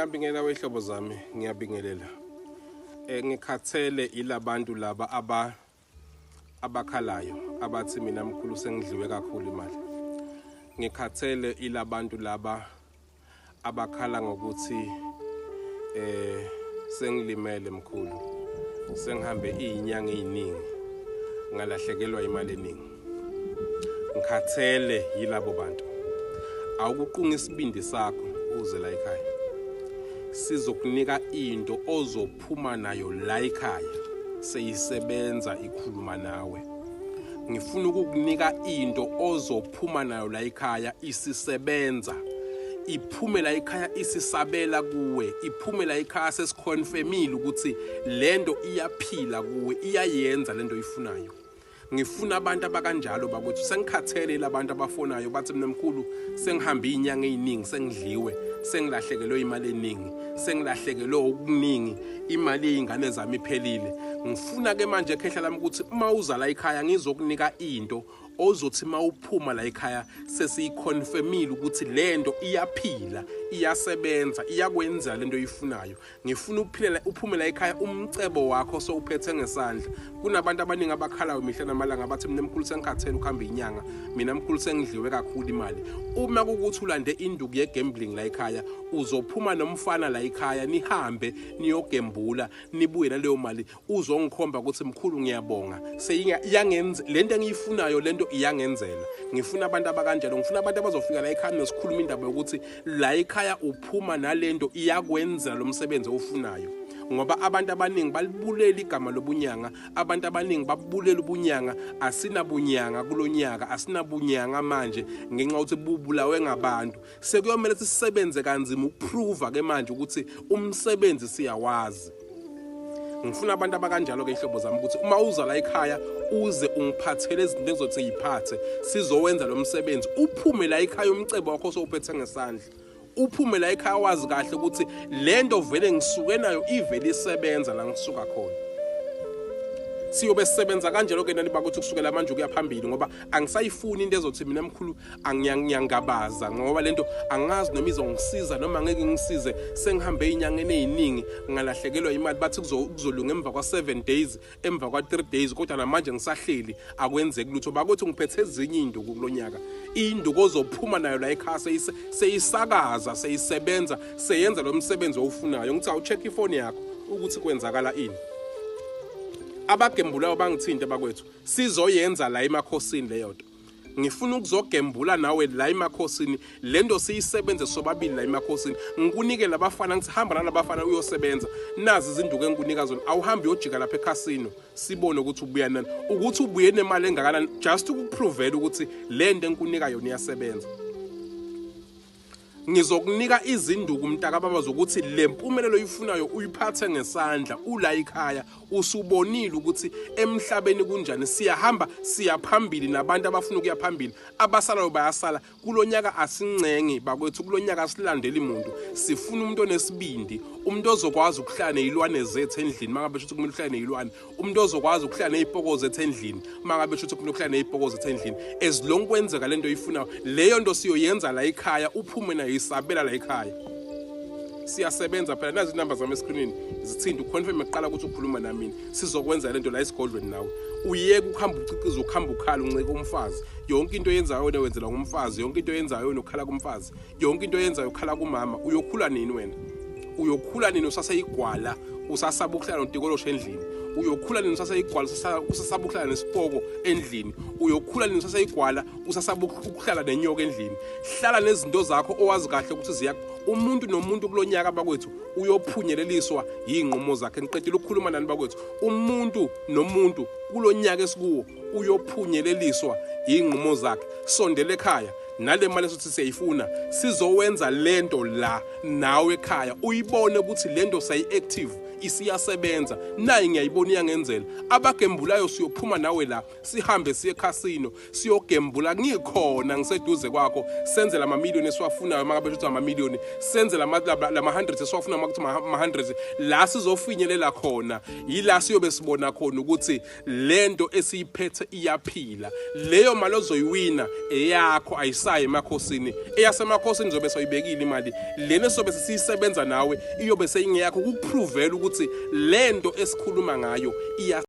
Ngiyabingelela wehlobo zami, ngiyabingelela. Ngikhathele ilabantu laba abakhalayo abathi mina mkhulu sengidliwe kakhulu imali. Ngikhathele ilabantu laba abakhala ngokuthi sengilimele mkhulu, sengihambe izinyanga eziningi ngalahlekelwa imali eningi. Ngikhathele yilabo bantu. Awukuqunga isibindi sakho uze la ekhaya, sizokunika into ozophuma nayo la ekhaya seyisebenza ikhuluma nawe. Ngifuna ukukunika into ozophuma nayo la ekhaya isisebenza, iphume la ekhaya isisabela kuwe, iphume la ekhaya sesiconfirmile ukuthi lento iyaphila kuwe, iyayenza lento oyifunayo. Ngifuna abantu abakanjalo bakwethu. Sengikhathele labantu abafonayo bathi mina mkhulu sengihambe izinyanga eziningi, sengidliwe, sengilahlekelwe imali eningi, sengilahlekelwe okuningi, imali yezingane zami iphelile. Ngifuna ke manje ekhehla lami ukuthi uma uza la ekhaya ngizokunika into ozothi mawuphuma la ekhaya sesiyiconfirmile ukuthi lento iyaphila, iyasebenza, iyakwenza lento oyifunayo. Ngifuna uphilela uphume la ekhaya umcebo wakho sowuphethe ngesandla. Kunabantu abaningi abakhalayo mihla namalanga bathi mina mkhulu sengikhathele ukuhamba inyanga, mina mkhulu sengidliwe kakhulu imali. Uma kukuthi ulande induku ye-gambling la ekhaya, uzophuma nomfana la ekhaya, nihambe niyogembula, nibuye naleyo mali, uzongikhomba ukuthi mkhulu ngiyabonga, seyiyangenza lento engiyifunayo, lento iyangenzela. Ngifuna abantu abakanjalo, ngifuna abantu abazofika la ekhaya nesikhuluma indaba yokuthi la ekhaya uphuma nalento iyakwenzela lo msebenzi owufunayo. Ngoba abantu abaningi balibulela igama lobunyanga, abantu abaningi babulela ubunyanga. Asinabunyanga kulonyaka, asinabunyanga manje ngenxa yokuthi bubulawe ngabantu. Sekuyomele sisebenze kanzima ukuprova ke manje ukuthi umsebenzi siyawazi. Ngifuna abantu abakanjalo ke ihlobo zami ukuthi uma uza la ekhaya uze ungiphathele izinto engizothi ngiphathe, sizowenza lo msebenzi. Uphume la ekhaya umcebo wakho sowuphethe ngesandla, uphume la ekhaya wazi kahle ukuthi lento vele ngisuke nayo ivele isebenza la ngisuka khona. Siyobe sisebenza kanjalo ke nani bakuthi kusukela manje ukuya phambili, ngoba angisayifuni into ezothi mina mkhulu angiyangabaza, ngoba lento angazi noma izongisiza noma ngeke ngisize. Sengihambe izinyangeni eziningi ngalahlekelwa imali, bathi kuzolunga emva kwa 7 days, emva kwa 3 days, kodwa namanje ngisahleli akwenzeki lutho. Bakuthi ngiphethe ezinye induku kulonyaka, induku ozophuma nayo la ekhaya seyisakaza, seyisebenza, seyenza lo msebenzi owufunayo. Ngithi awucheck ifoni yakho ukuthi kwenzakala ini. Abagembulayo bangithinte bakwethu, sizoyenza la emakhosini leyo nto. Ngifuna ukuzogembula nawe la emakhosini, lento siyisebenze sobabili la emakhosini. Ngikunike labafana, ngithi hamba nalabafana uyosebenza, nazi izinduku engikunika zona. Awuhambi uyojika lapha ekhasino sibone ukuthi ubuya nani, ukuthi ubuye nemali engakanani, just ukuprovela ukuthi lento engikunika yona iyasebenza. Ngizokunika izinduku mntakababa zokuthi le mpumelelo oyifunayo uyiphathe ngesandla ula ekhaya, usubonile ukuthi emhlabeni kunjani. Siyahamba siyaphambili nabantu abafuna ukuya phambili, abasalayo bayasala. Kulonyaka asincengi bakwethu, kulonyaka asilandeli muntu, sifuna umuntu onesibindi, umuntu ozokwazi ukuhlala nezilwane zethu endlini mangabe shuthi kumele uhlale nezilwane, umuntu ozokwazi ukuhlala nezipoko zethu endlini mangabe shuthi kumele uhlale nezipoko zethu endlini. As long kwenzeka lento oyifunayo, leyo nto siyoyenza la ekhaya, uphume nayo isabela la ekhaya. Siyasebenza phela, nazi inamba zami eskrinini, zithinte uconfirm kuqala ukuthi ukhuluma nami. Sizokwenza lento la esigodlweni nawe. Uyeke ukuhamba uciciza, ukuhamba ukhala uncike umfazi. Yonke into oyenzayo wena wenzela ngumfazi, yonke into oyenzayo wena ukhala kumfazi, yonke into oyenzayo ukhala kumama. Uyokhula nini wena? Uyokhula nini usaseyigwala, usasaba ukuhlala notikolosho endlini? Uyokhula nini usaseyigwala, usasaba ukuhlala nesipoko endlini? Uyokhula nini usaseyigwala, usasaba ukuhlala nenyoka endlini? Hlala nezinto zakho owazi kahle ukuthi ziya. Umuntu nomuntu kulonyaka bakwethu uyophunyeleliswa yinqumo zakhe. Ngiqedile ukukhuluma nani bakwethu. Umuntu nomuntu kulonyaka esikuwo uyophunyeleliswa yinqumo zakhe. Sondela ekhaya nale mali esithi siyayifuna, sizowenza lento la nawe ekhaya, uyibone ukuthi lento sayi active Isiyasebenza nayi, ngiyayibona iyangenzela. Abagembulayo siyophuma nawe la, sihambe siye ekhasino, siyogembula ngikhona ngiseduze kwakho, senze lama million esiwafunayo makabe ukuthi ama million, senze lama hundreds esiwafunayo makuthi ama hundreds. La sizofinyelela khona yila siyobe sibona khona ukuthi lento esiyiphethe iyaphila. Leyo mali ozoyiwina eyakho, ayisayi emakhosini. Eyasemakhosini zobe soyibekile imali lena sobe sisiyisebenza nawe, iyobe seyingeyakho, ukuprovela ukuthi lento esikhuluma ngayo iya.